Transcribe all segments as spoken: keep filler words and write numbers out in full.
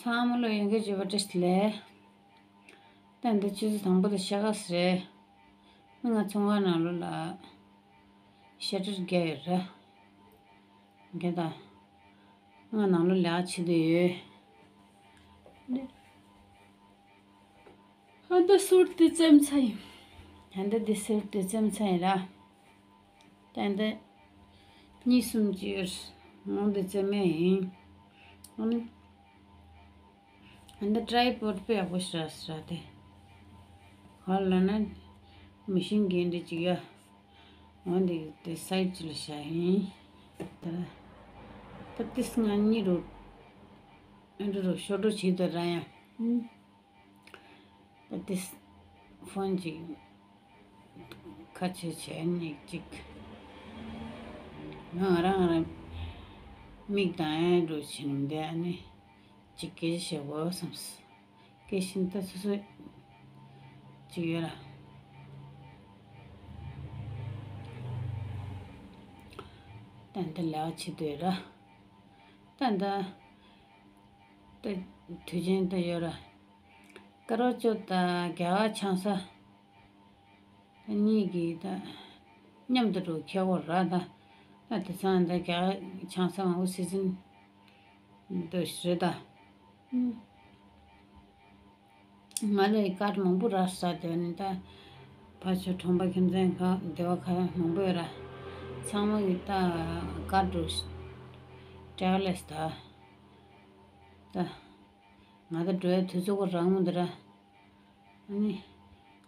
ཚང་མ་ལོ་ཡོན་གེ་བརྗོད་པ་བཀྲ་ཤིས་བདེ་ལེགས། ད་འདི་ཆུ་ཚོད་དང་པོ་དང་ཤ་ཁ་སི་རེད། ང་ཚོང་ཁང་ནང་ལོགས་ལ་ཤ་ཊར་བརྒྱབ་ཡོད་ར། བརྒྱབ་ད། ང་ནང་ལོགས་ལས་ཀ་བྱེད་དུ་ཡོད། ཧ་ད་སུར་དེ་བཙེམ་ཚར་ཡིན། ཧ་ད་དེ་སུར་དེ་བཙེམ་ཚར་ཡིན་ར། ད་ད་གཉིས་གསུམ་ཅིག་ཡོད། ངོ་དེ་བཙེམ་མེད་ཡིན། ཨ་ནི། ཨ་ནི་ཊ་རའི་པོཌ་དཔེ་ཡག་པོ་ཞིག་རག་ཞིག་རག་སྟེ། ག་རེ་ལབ་ན། མི་ཤིན་གྱི་འདི་ཅིག་ཡ། འོ་འདི་དེ་སའིཌ་ཅིག་ལ་བཞག་ཡིན། ད་ད་ཏིས་ང་གཉིས་རུ། ཨ་འདྲ་རུ་ཤོ་འགྲོ་བྱེད་དུ་ར་ཡ། ད་ཏིས་ཕོན་ཅིག་ཁ་ཆེ་བྱས་ནས་ཅིག་ང་རང་རང་མིག་དང་ཨེ་འགྲོ་བྱེད་ནས་འདི་ཨ་ནི། ཅིག་སྐད་ཆ་བཤད་དགོས་བསམས། སྐད་ཤིན་ཏུ་སོ་སོ་ཅིག་ཡོད་ལ། ཏན་ཏན་ལས་ཀ་བྱེད་འདོད་ར། ཏན་ཏན་ཏན་དུས་ཆེན་དུ་ཡོད་ར། དཀར་པོ་ཅོ་དང་རྒྱ་གར་ཆང་ས། གཉིས་ཀྱིས་ད་མཉམ་དུ་འགྲོ་ཁྱེད་འོ་ར་ད། ད་དེ་ཚང་ད་རྒྱ་ཆང་ས་མང་པོ་སི་ཛིན་འདོད་ཞིག་རེད་ད། ང་ལ་ཡི་ཀར་མང་པོ་རག་ས་དེ་ནི་ད་ཕ་ཆོས་གྲོང་པ་ཁྱིམ་ཚང་ཁ་སྡེ་བ་ཁ་མང་པོ་ཡོད་ར། ཚང་མ་གི་ད་ཀར་འགྲོ་ཞིག་སྤྲད་ལས་ད། ད་ང་ད་འགྲོ་ཡ་དུས་ཚོད་ཁོ་རག་མོ་འདི་ར། ཨ་ནི།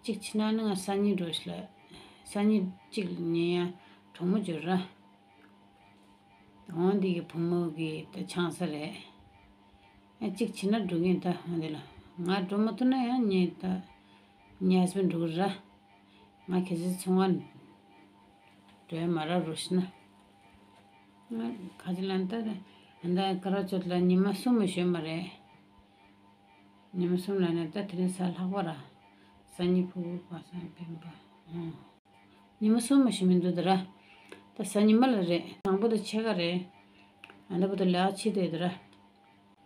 གཅིག་ཕྱི་ན་ནི་ང་སང་ཉིན་འགྲོ་ཤི་ལ། སང་ཉིན་གཅིག་ཉིན་ཡང་གྲོགས་མོ་འབྱོར་ར། འོང་འདི་གི་བུ་མོ་གི་ད་ཆང་ས་རེད། ཨ་གཅིག་ཕྱི་ན་འགྲོ་གིན་ད་འོང་འདི་ལ། ང་འགྲོ་མ་ཐུབ་ན་ཡང་ཉིན་ད། ཉལ་སྤེན་འགྲོ་གི་ར། ང་ཁྱེད་ཚོའི་ཚོང་ཁང་འགྲོ་ཡ་མ་རག་རོ་ཤི་ན། ང་ཁ་ཅིག་ལ་ད་ད་ཀ་ར་ཅོད་ལ་ཉི་མ་གསུམ་མ་ཞོན་མ་རེད། ཉི་མ་གསུམ་ལ་ནས་ད་དེ་རིང་གཟའ་ལྷག་པ་ར། སང་ཉིན་ཕྲུ་གུ་པ་སངས་འཕེན་པ། ཨང་། ཉི་མ་གསུམ་མ་ཞིག་མི་འདུག་དེ་ར། ད་གཟའ་ཉི་མ་ལ་རེད། དང་པོ་དང་ཕྱེད་ཀ་རེད། ཨ་ད་བུ་ད་ལས་ཀ་བྱེད་དེ་དེ་ར།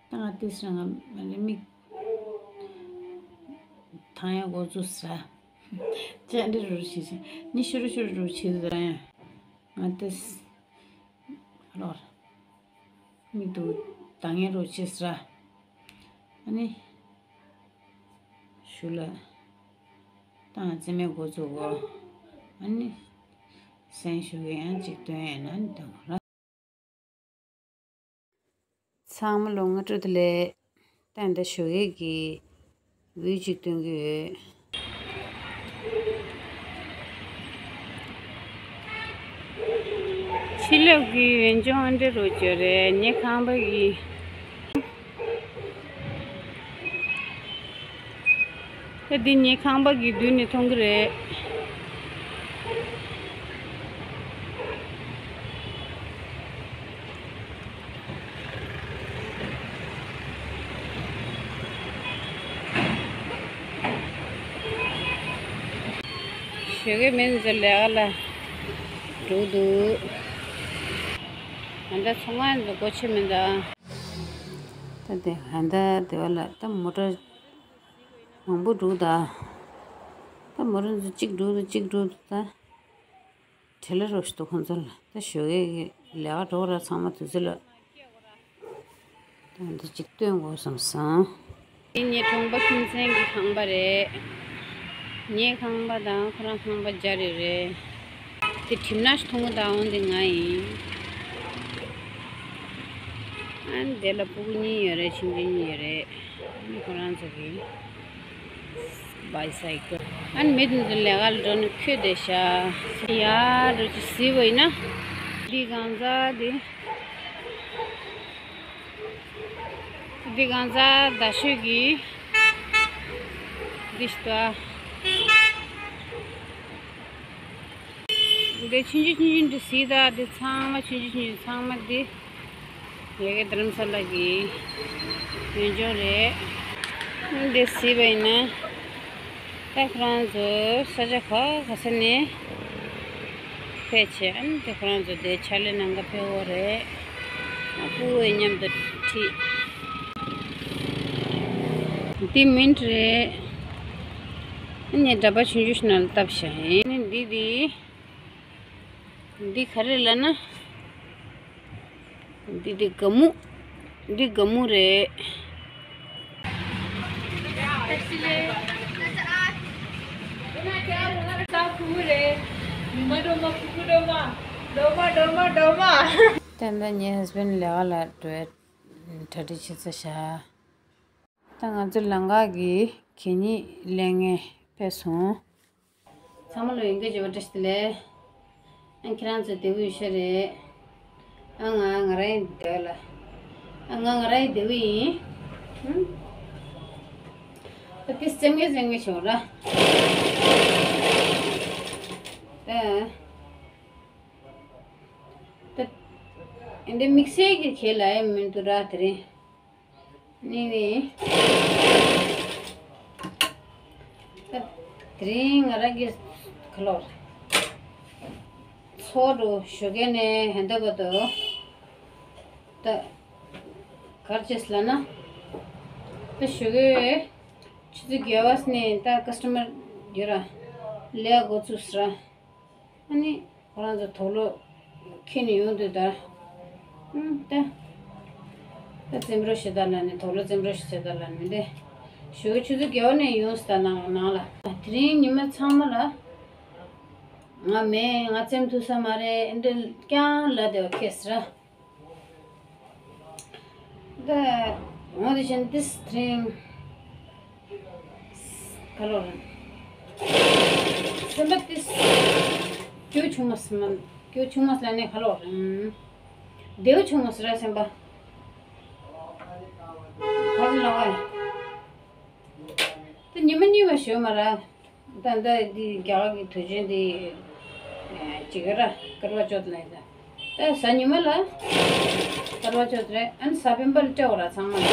ད་ང་ཏིས་རང་ང་མིག་ཐང་ཡ་འགོ་བཙུགས་ས། ཅན་དེ་རུ་ཞིག་ཞིག་ཉི་ཤུ་རུ་ཤུ་རུ་བྱེད་དེ་ར་ཡ། ང་ཏིས། ལོར། མིག་ཏུ་ད་ངན་རོ་ཆེ་སྲ། ཨ་ནི། ཞུ་ལ། ཏང་རྩེ་མའི་འགོ་བཙུགས་གོ། ཨ་ནི། སེང་ཞུ་གི་ཡང་ཅིག་སྟོན་ཡས་ན་ནི་དང་ར། ཚང་མ་ལོ་ང་སྤྲོ་དེ་ལས། ཏན་ཏན་ཞོགས་ཀས་ཀྱི་འུད་ཅིག་སྟོན་གྱི་ཡོད། ཕྱི་ལོགས་ཀྱི་ཡོན་ལྗོངས་ཨ་འདྲ་རུ་བྱོས་རེད། ངའི་ཁང་པ་གི། ད་འདི་ངའི་ཁང་པ་གི་མདུན་ནས་མཐོང་གི་རེད། ཞོགས་ཀས་མི་ཚོ་ལས་ཀ་ལ་འགྲོ་འདུག་ང་ད་ཚོང་ཁང་ཚོ་སྒོ་ཕྱེ་མི་འདུག་ད་དེ་ཧན་ད་དེ་བ་ལ་ད་མོ་ཊ་མང་པོ་འདུག་ད། ད་མོ་ཊ་ཚོ་གཅིག་འགྲོ་འདུག་གཅིག་འགྲོ་འདུག་ད། བྲེལ་ལ་རོ་ཞིག་འདུག་ཁོང་ཚོ་ལ། ད་ཞོགས་ཀས་ལས་ཀ་འགྲོ་ར་ཚང་མ་དུས་ཚོད་ལ། ད་འདི་གཅིག་སྟོན་དགོས་བསམ་སོང་། འདི་ངའི་གྲོང་པ་ཁྱིམ་མཚེས་ཀྱི་ཁང་པ་རེད། ངའི་ཁང་པ་དང་ཁོ་རང་ཁང་པ་རྒྱ་རེ་རེད། དེ་གྲིབ་ནག་ཞིག་མཐོང་གི་ད་འོང་དེ་ང་ཡིན། ཨ་ནི་དེ་ལ་སྤུ་གུ་གཉིས་ཡོད་རེད། ཆུང་ཆུང་གཉིས་ཡོད་རེད། ཨ་ནི་ཁོ་རང་ཚོ་གི་བའི་སའི་ཀལ། ཨ་ནི་མི་དེ་ཚོ་ལས་ཀ་ལ་འགྲོ་ནས་འཁྱོད་བསྡད་ཤག་ཡར་འགྲོ་ཅིག་གཟིགས་པ་ཡིན་ན། འདི་གང་ཟག་འདི། འདི་གང་ཟག་རྡ་ཤོད་ཀྱི། འདི་ཞིག་ཏུ་ཨ། འདི་ཆུང་ཆུང་ཆུང་ཆུང་འདི་གཟིགས་དང་། འདི་ཚང་མ་ཆུང་ཆུང་ཆུང་ཆུང་ཚང་མ་འདི། ཡ་གི་དྷ་རམ་ས་ལ་གི་ཡུལ་ལྗོངས་རེད། འདི་གཟིགས་པ་ཡིན་ན། ད་ཁོ་རང་ཚོ་ས་ཆ་ག་ག་ས་ནས་ཕེབས་བྱས། ཨ་ནི་དེ་ཁོ་རང་ཚོ་དེ་ཕྱག་ལས་གནང་ག་ཕེབས་ཡོད་རེད། ཨ་ཁུ་བོའི་མཉམ་དུ་ཁྲིད། འདི་མིན་ཊི་རེད། ངས་འདྲ་པར་ཆུང་ཆུང་ཞིག་ནང་ལ་བཏབ་བཞག་ཡིན། འདི་འདི། འདི་ག་རེ་ལབ་ན། འདི་འདི་སྒ་སྨུག་འདི་སྒ་སྨུག་རེད། ད་ལྟ་ངའི་ཧས་བྷེན་ཌི་ལས་ཀ་ལ་འགྲོ་བའི་གྲ་སྒྲིག་བྱེད་ཚར་བཞག་ད་ང་ཚོ་ལམ་ཁ་གི་གད་སྙིགས་ལེན་མཁན་ཕེབས་སོང་། ཚང་མ་ལ་ཡོང་རྒྱུ་བྱེད་པ་བཀྲ་ཤིས་བདེ་ལེགས། ཨ་ཁྱེད་རང་ཚོ་བདེ་པོ་ཡོད་ཤག་རེད། ཨ་ང་ང་རང་ཡིན་བདེ་ལ། ཨ་ང་ང་རང་ཡིན་བདེ་པོ་ཡིན། ཧུམ། ད་ཏིས་རྩེད་མོ་རྩེད་མོ་བྱེད་ར། ད། ད། འདི་དམིགས་བསལ་གྱི་ཁྱེད་ལ་ཡང་མི་འདུག་ར་དེ་རིང་། ནི་ནི། ད། དེ་རིང་ང་རང་གི་ཁ་ལོར། ཚོགས་འདུ་ཞོགས་ཀས་ནས་ཧན་ད་བར་དུ། ད། གར་ཅེས་ལ་ན། ད་ཞོགས་ཀས། ཆུ་ཚོད་བརྒྱད་པ་ནས་ད་ཀ་སི་ཊ་མར་ཡོད་ར། ལས་འགོ་བཙུགས་ར། ཨ་ནི་ཁོ་རང་ཚོ་དུག་ལོག་འཁྱེར་ནས་ཡོང་དུས་ད། ཨུམ་ད། ད་རྩེད་མོ་ཞིག་ད་ལ་ནི་དུག་ལོག་རྩེད་མོ་ཞིག་བྱེད་ད་ལ་ནི་འདི། ཞོགས་ཀས་ཆུ་ཚོད་བརྒྱད་པ་ནས་ཡོང་ས་ད་ནང་ནང་ལ། དེ་རིང་ཉི་མ་ཚང་མ་ལ། ང་མེད་ང་རྩེད་མོ་ཐུབ་ས་མ་རེད་ཨེ་འདྲ་རྐྱང་ལ་དེ་བ་ཁེས་ར། ད། འོང་དེ་བཞིན་ཏིས་དེ་རིང་། ཁ་ལོ་རེད། སེམས་པ་ཏིས། སྐྱོ་བྱུང་མ་སེམས་པ། སྐྱོ་བྱུང་མ་ལ་ནས་ཁ་ལོ་རེད། བདེ་བོ་བྱུང་མ་སེ་ར་སེམས་པ། ག་རེ་ལབ་པ་ཡིན། ད་ཉི་མ་གཉིས་པ་ཞོལ་མ་ར། ད་ལྟ་འདི་རྒྱ་གར་གྱི་དུས་ཆེན་འདི་ཅིག་ར་ཀར་བ་ཅོད་ལ་ཡིན་ད། ད་གཟའ་ཉི་མ་ལ་ཀར་བ་ཅོད་རེད་ཨ་ནི་གཟའ་སྤེན་པ་ལ་སྤྲད་འོ་ར་ཚང་མ་ལ།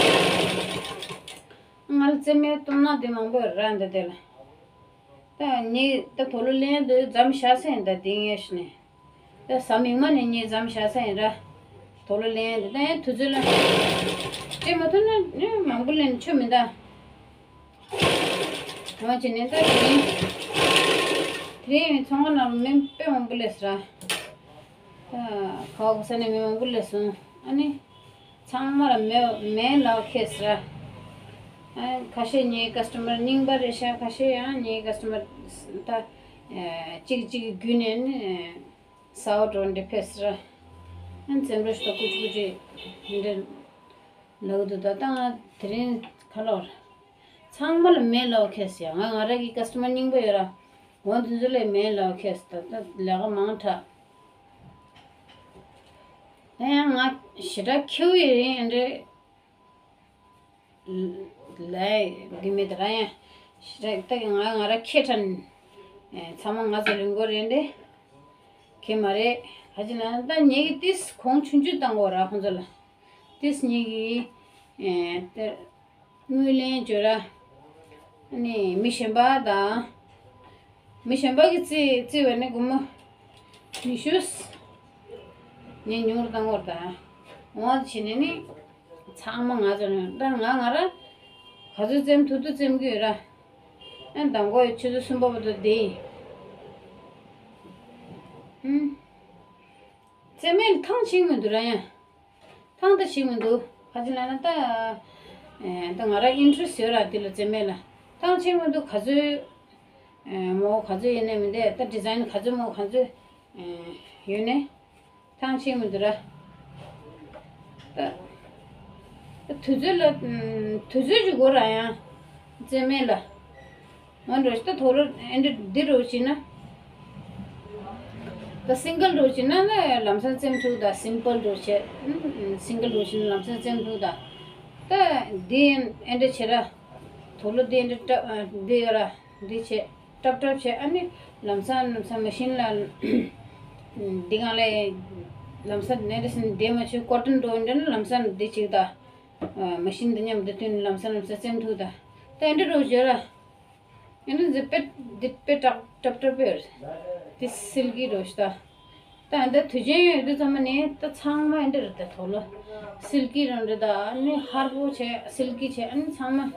ང་ལ་རྩེད་མོའི་གཏོང་ན་འདི་མང་པོ་ར་འདི་དེ་ལ། ད་ངས་ད་དུག་ལོག་ལེན་འདི་མཚམས་བཞག་ས་ཡིན་ད་འདི་ངས་ཤི་ནས། ད་གཟའ་མིག་དམར་ནས་ངས་མཚམས་བཞག་ས་ཡིན་ར། དུག་ལོག་ལེན་འདི་ད་ཡང་དུས་ཚོད་ལ། སྤྲད་མ་ཐུབ་ན་ནི་མང་པོ་ལེན་ཆོ་མིན་ད། གང་བྱས་ནས་ད་དེ་རིང་། དེ་རིང་ཚོང་ཁང་ནང་ལ་མི་དཔེ་མང་པོ་སླེབས་སོང་ར། ད་ག་བ་ག་ས་ནས་མི་མང་པོ་སླེབས་སོང་ཨ་ནི། ཚང་མར་མེ་མེ་ལོག་ཁེལ་སོང་ར། ཨ་ཁ་ཤས་ངའི་ཀ་སི་ཊ་མར་རྙིང་པ་རེད་ཤག་ཁ་ཤས་ཡང་ངའི་ཀ་སི་ཊ་མར་ད་གཅིག་གཅིག་གི་བརྒྱུད་ནས་ནི་ཟ་བ་འགྲོ་འདྲ་ཕེབས་སོང་ར། ཨ་འཛེམ་རོགས་ཤིག་ད་ཀུ་ཅི་ཀུ་ཅི་འདྲ་ལབ་འདུག་ད་ད་ང་དེ་རིང་ཁ་ལོར། ཚང་མ་ལ་མེ་ལོག་ཁེལ་སོང་ཡ། ང་ང་རང་གི་ཀ་སི་ཊ་མར་རྙིང་པ་ཡོད་ར། འོ་འདི་ཚོ་ལ་མེ་ལོག་ཁེལ་སོང་། ད་ད་ལས་ཀ་མང་དྲགས། ད་ཡང་ང་ཞེ་དྲག་ཁེའུ་ཡི་རིང་འདྲ་ལས་འདི་མེད་ད་ར་ཡང་ཞེ་དྲག་ད་ང་ང་རང་ཁེ་དྲན་ཚང་མ་ང་ཚོ་ལུས་འགོ་རེད་འདྲ་ཁེ་མ་རེད། ཧ་ཅི་ན་ད་ངེད་ཀྱི་ཏིས་གོང་ཆུང་ཆུང་བཏང་དགོས་ར་ཁོང་ཚོ་ལ་ཏིས་ངེད་ཀྱི་ད། དངུལ་ལེན་བྱོས་ར། ཨ་ནི་མི་གཞན་པ་དང་། མི་གཞན་པ་གིས་རྩི་རྩི་བ་ནི་སྒོར་མོ་ཉི་ཤུ། ངས་ཉུང་རུ་བཏང་བར་དང་། འོང་བ་བྱས་ནས་ནི། ཚང་མ་ང་ཚོ་ནི་ད་ང་ང་ར། ག་ཚོད་རྩེད་མོ་ཐུབ་ཐུབ་རྩེད་གི་ཡོད་ར། ཨ་མདང་དགོང་ཡི་ཆུ་ཚོད་གསུམ་པ་བར་དུ་བསྡད་ཡིན། ཨུམ། རྩེད་མོ་ཐང་ཆད་མི་འདུག་ར་ཡང་། ཐང་ད་ཞིག་མི་འདུག་ཁ་ཅིག་ལ་ན་ད། ཨེ་ད་ང་རང་ཨིན་ཊི་རེ་སི་ཡོད་ར་དེ་ལ་རྩེད་མོ་ལ། ཐང་ཆད་མི་འདུག་ག་ཚོད། ཨེ་མོ་ག་ཚོད་ཡིན་ནའི་མི་འདུག་ད་ཌི་ཛའིན་ག་ཚོད་མོ་ག་ཚོད། ཨེ་ཡོད་ནའི། ཐང་ཆད་མི་འདུག་ར། ད། ད་དུས་ཚོད་ལ། དུས་ཚོད་ཅིག་དགོས་ར་ཡང་། རྩེད་མོ་ལ། ང་འགྲོ་ཞིག་ད་དུག་ལོག་ཨེ་འདྲ་འདི་འགྲོ་བྱེད་ན། ད་སིང་གལ་འགྲོ་བྱེད་ན་ལམ་སང་རྩེད་མོ་ཐུག་ད་སིམ་པལ་འགྲོ་བྱེད། སིང་གལ་འགྲོ་བྱེད་ན་ལམ་སང་རྩེད་མོ་ཐུག་ད། ད་འདི་ཨེ་འདྲ་བྱེད་ར། དུག་ལོག་འདི་ཨེ་འདྲ་འདི་ཡོད་ར་འདི་བྱེད་ཏབ་ཏབ་བྱེད་ཨ་ནི་ལམ་སང་ལམ་སང་མ་ཤིན་ལ་འདི་གང་ལས་ལམ་སང་ནེ་རེ་སིན་འདི་མ་བྱེད་ཀོ་ཊོན་འགྲོ་འདྲ་ན་ལམ་སང་འདི་བྱེད་ད། མ་ཤིན་འདི་མཉམ་འདི་དུས་ལམ་སང་ལམ་སང་རྩེད་མོ་ཐུག་ད། ད་ཨེ་འདྲ་འགྲོ་བྱེད་ར། ཨེ་ནི་འདི་དཔེ་འདི་དཔེ་ཏག་ཏག་ཏག་དཔེ་འདི་སིལ་ཀི་རོ་ཤི་ད། ད་འདི་དུས་ཆེན་ཡོད་དུས་ཚང་མ་ནི་ད་ཚང་མ་འདི་རེད་ད་དོ་ལོ། སིལ་ཀི་རང་རེད་ད་ཨ་ནི་ཧར་པོ་བྱས་སིལ་ཀི་བྱས་ཨ་ནི་ཚང་མ།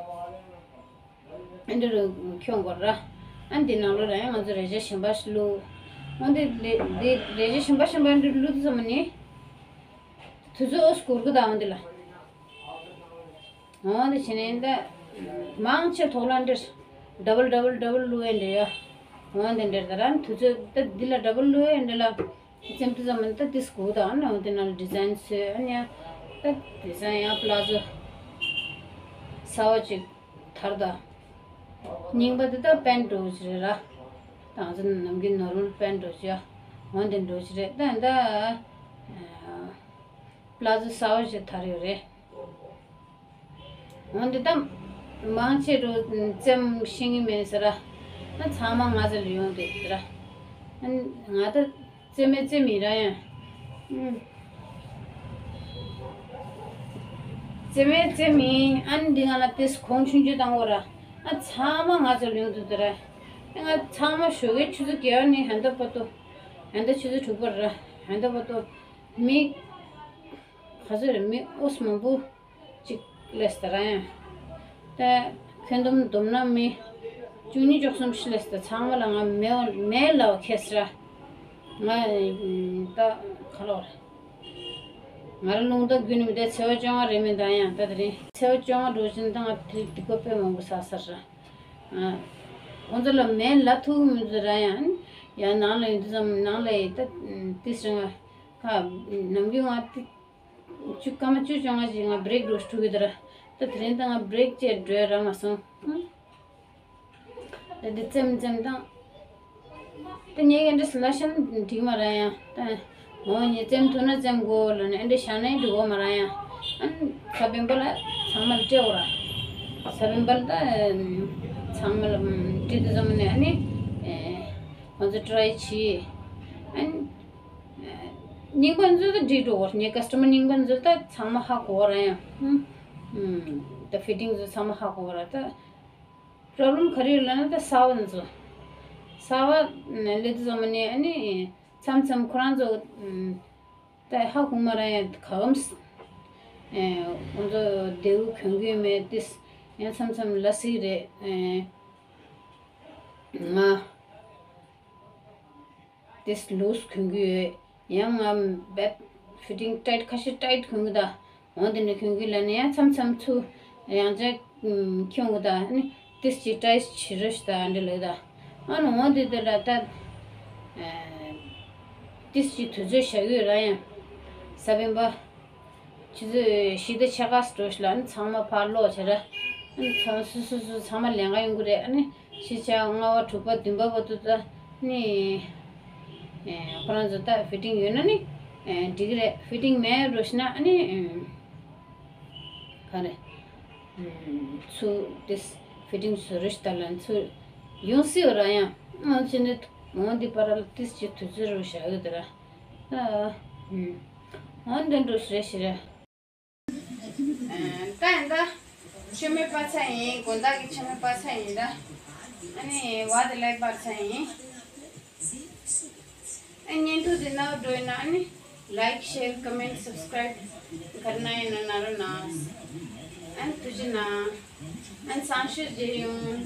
ཨ་འདི་རུ་ཁྱོད་གོ་ར། ཨ་འདི་ནང་ལོ་ར་ཡང་ང་ཚོ་རས་ཆ་གཞན་པ་ཞིག་བླུགས། འོ་འདི་ལེ་འདི་རས་ཆ་གཞན་པ་གཞན་པ་འདི་བླུགས་ཙམ་ནི། དུས་ཚོད་ཨོ་སྐོར་གི་དང་འདི་ལ། འོ་འདི་བྱས་ནས་འདི་མང་ཆེ་ཐོག་ལ་འདིར་ཌབ་བལ་ཌབ་བལ་ཌབ་བལ་བླུགས་ཡས་འདྲ་ཡ། འོ་འདི་འདིར་ད་ར་དུས་ཚོད་ད་འདི་ལ་ཌབ་བལ་བླུགས་ཡས་འདི་ལ། ཙམ་དུ་ཙམ་ད་དེ་སྒུག་དང་ཨ་ནི་འོ་དེ་ནང་ལ་ཌི་ཛའིན་བཟོས། ཨ་ནི་ཡང་ད་དེང་སང་ཡང་པ་ལ་ཛོ་གསར་པ་ཅིག་དར་ད། རྙིང་པ་དེ་ད་པེན་འདྲ་བོ་ཅིག་རེད་ར། ད་ང་ཚོ་ནམ་རྒྱུན་ནོར་མལ་པེན་འདྲ་བོ་ཅིག་ཡ། འོ་དེ་འདྲ་བོ་ཅིག་རེད། ད་ད་པ་ལ་ཛོ་གསར་པ་ཅིག་དར་ཡོད་རེད། འོན་ཏེ་ད་མང་ཆེ་རུ་རྩེད་མོ་ཤེས་ཀྱི་མེད་ཟེར་ར། ཨ་ཚང་མ་ང་ཚོ་ལ་ཡོང་དེ་ཟེར་ར། ཨ་ང་ད་རྩེད་མོ་རྩེ་མི་ར་ཡང་། ཨུམ། རྩེད་མོ་རྩེ་མི་ཨ་ནི་འདི་ང་ལ་དེས་གོང་ཆུང་ཆུང་བཏང་གོ་ར། ཨ་ཚང་མ་ང་ཚོ་ལ་ཡོང་དུ་ཟེར་ར། ཨ་ང་ཚང་མ་ཞོགས་ཀའི་ཆུ་ཚོད་བརྒྱད་པ་ནས་ཧན་ད་བར་དུ། ཧན་ད་ཆུ་ཚོད་དྲུག་པ་ར་ཧན་ད་བར་དུ། མི་ག་ཚོད་རེད། མི་ཨོ་སི་མང་པོ་ཅིག་སླེབས་ད་ར་ཡང་། ད་ཁྱོན་བསྡོམས་བསྡོམས་ན་མི་བཅུ་གཉིས་བཅུ་གསུམ་ཞིག་སླེབས་ད། ཚང་མ་ལ་ང་མེ་མེ་ལ་བ་ཁེས་ར། ང་ད་ག་ལོ་རེད། ང་རང་རླུང་རྟ་རྒྱུན་ནས་མི་ད་ཚེས་པ་བཅོ་ལྔ་རེད་མི་ད་ཡང་ད་དེ་རིང་ཚེས་པ་བཅོ་ལྔ་འགྲོ་བཞིན་ད་ང་དེ་སྡིག་པ་དཔེ་མང་པོ་བསགས་ས་ར། ཁོང་ཚོ་ལ་མེ་ལ་ཐུག་མི་འདུག་ར་ཡང་། ཡང་ནང་ལ་ཡོད་དུས་ཙམ་ནང་ལ་ཡི་ད་ཏི་སི་རང་ཁ་ནམ་རྒྱུན་ང་ཏི་བཅུ་སྐར་མ་བཅུ་བཅོ་ལྔ་ཞིག་ང་བྷི་རེག་འགྲོ་ཐུག་གི་འདུག་ར། ད་དེ་རིང་ད་ང་བྷི་རེག་བཅས་འགྲོ་ར་མ་སོང་། ད་འདི་རྩེམ་རྩེམ་དང་། ད་ངས་ཡང་འདྲ་སི་ལ་ཤམ་འགྲིག་མ་ར་ཡང་། ད་འོ་ངས་རྩེམ་ཐུབ་ན་རྩེམ་དགོས་ལ་ནི་འདྲ་ཤ་ནའི་འགྲིག་གོ་མ་ར་ཡང་། ཨ་ནི་ས་བོན་པ་ལ་ཚང་མ་ལ་སྤྲད་འོ་ར། ས་བོན་པ་ལ་ད་ཚང་མ་ལ་སྤྲད་དུ་ཙམ་ནས་ཨ་ནི་ང་ཚོ་ཊི་རའི་བྱས། ཨ་ནི་རྙིང་པ་ཚོ་ད་འགྲིག་འགྲོ་གོ། ངའི་ཀ་སི་ཊ་མར་རྙིང་པ་ཚོ་ད་ཚང་མ་ཧ་གོ་ར་ཡང་། ད་ཕི་ཊིང་ཚོ་ཚང་མ་ཧ་གོ་ར་ད། པྲོབ་ལེམ་ག་རེ་ཡོད་ལབ་ན་ད་གསར་པ་ཚོ། གསར་པ་སླེབས་དུས་ཙམ་ནས་ཨ་ནི་མཚམས་མཚམས་ཁོ་རང་ཚོ་ད་ཧ་གོ་མ་ར་ཡང་ག་གམ་ཁོང་ཚོ་བདེ་པོ་གྱོན་གྱི་མེད་དེ། ཡང་མཚམས་མཚམས་ལ་སི་རེད། ང་དེ་ལུས་གྱོན་གྱི་ཡོད། ཡང་ང་བེད་ཕི་ཊིང་ཊའིཊ་ཁ་ཤས་ཊའིཊ་གྱོན་གྱི་ད། འོ་དེ་འདྲ་གྱོན་གྱི་ལ་ནི་ཡང་མཚམས་མཚམས་ཚུར་ཡང་ཅིག་ཁྱོང་གི་ད་ནི་ཏིས་ཅིག་ཊའིཊ་བྱེད་རོགས་ཞིག་ད་འདྲ་ལབ་ད། ཨ་ནི་འོ་དེ་དེ་ལ་ད་ཏིས་ཅིག་དུས་ཚོད་བཞག་ཡོད་ར་ཡང་། ས་བོན་པ། ཆུ་ཚོད་བཞི་དང་ཕྱེད་ཀ་ཙམ་འགྲོ་ཞིག་ལ་ནི་ཚང་མ་ཕར་ལོག་བྱས་ར། ཨ་ནི་ཚང་སུ་སུ་སུ་ཚང་མ་ལེན་ག་ཡོང་གི་རེད། ཨ་ནི་ཕྱི་ཆ་ལྔ་པ་དྲུག་པ་བདུན་པ་བར་དུ་ད་ནི་ཁོ་རང་ཚོ་ད་ཕི་ཊིང་ཡོད་ན་ནི་འགྲིག་གི་རེད། ཕི་ཊིང་མེད་འགྲོ་ཞིག་ན་ཨ་ནི་ག་རེ་ཚུར་ཏིས་ཕི་ཊིང་བཟོ་རོགས་ཞིག་ད་ལ་ཚུར་ཡོང་སྲིད་པ་ར་ཡང་། ཨ་ནི་འོ་འདི་བར་ལ་ཏིས་ཅིག་དུས་ཚོད་རུ་བཞག་ཡོད་ད་ར། ཨ་འོ་འདི་འགྲོ་ཞིག་རེད་ཞིག་རེད། ད་ཡིན་ད། མཆོད་མེ་སྤར་ཚར་ཡིན། དགོང་དག་གི་མཆོད་མེ་སྤར་ཚར་ཡིན་ད། ཨ་ནི་བ་དེ་ལེགས་སྤར་ཚར་ཡིན། ཨ་བརྙན་ཐུང་དེ་ནང་འགྲོ་ཡིན་ན་ཨ་ནི་ལའིཀ་ཤེར་ཀོ་མེན་སབ་སི་ཀ་རའིབ་ག་རེ་གནང་ཡིན་ན་གནང་རོགས་གནང་། ཨ་ནི་ཐུགས་རྗེ་གནང་། ཨ་ནི་སང་ཞོགས་མཇལ་ཡོང་།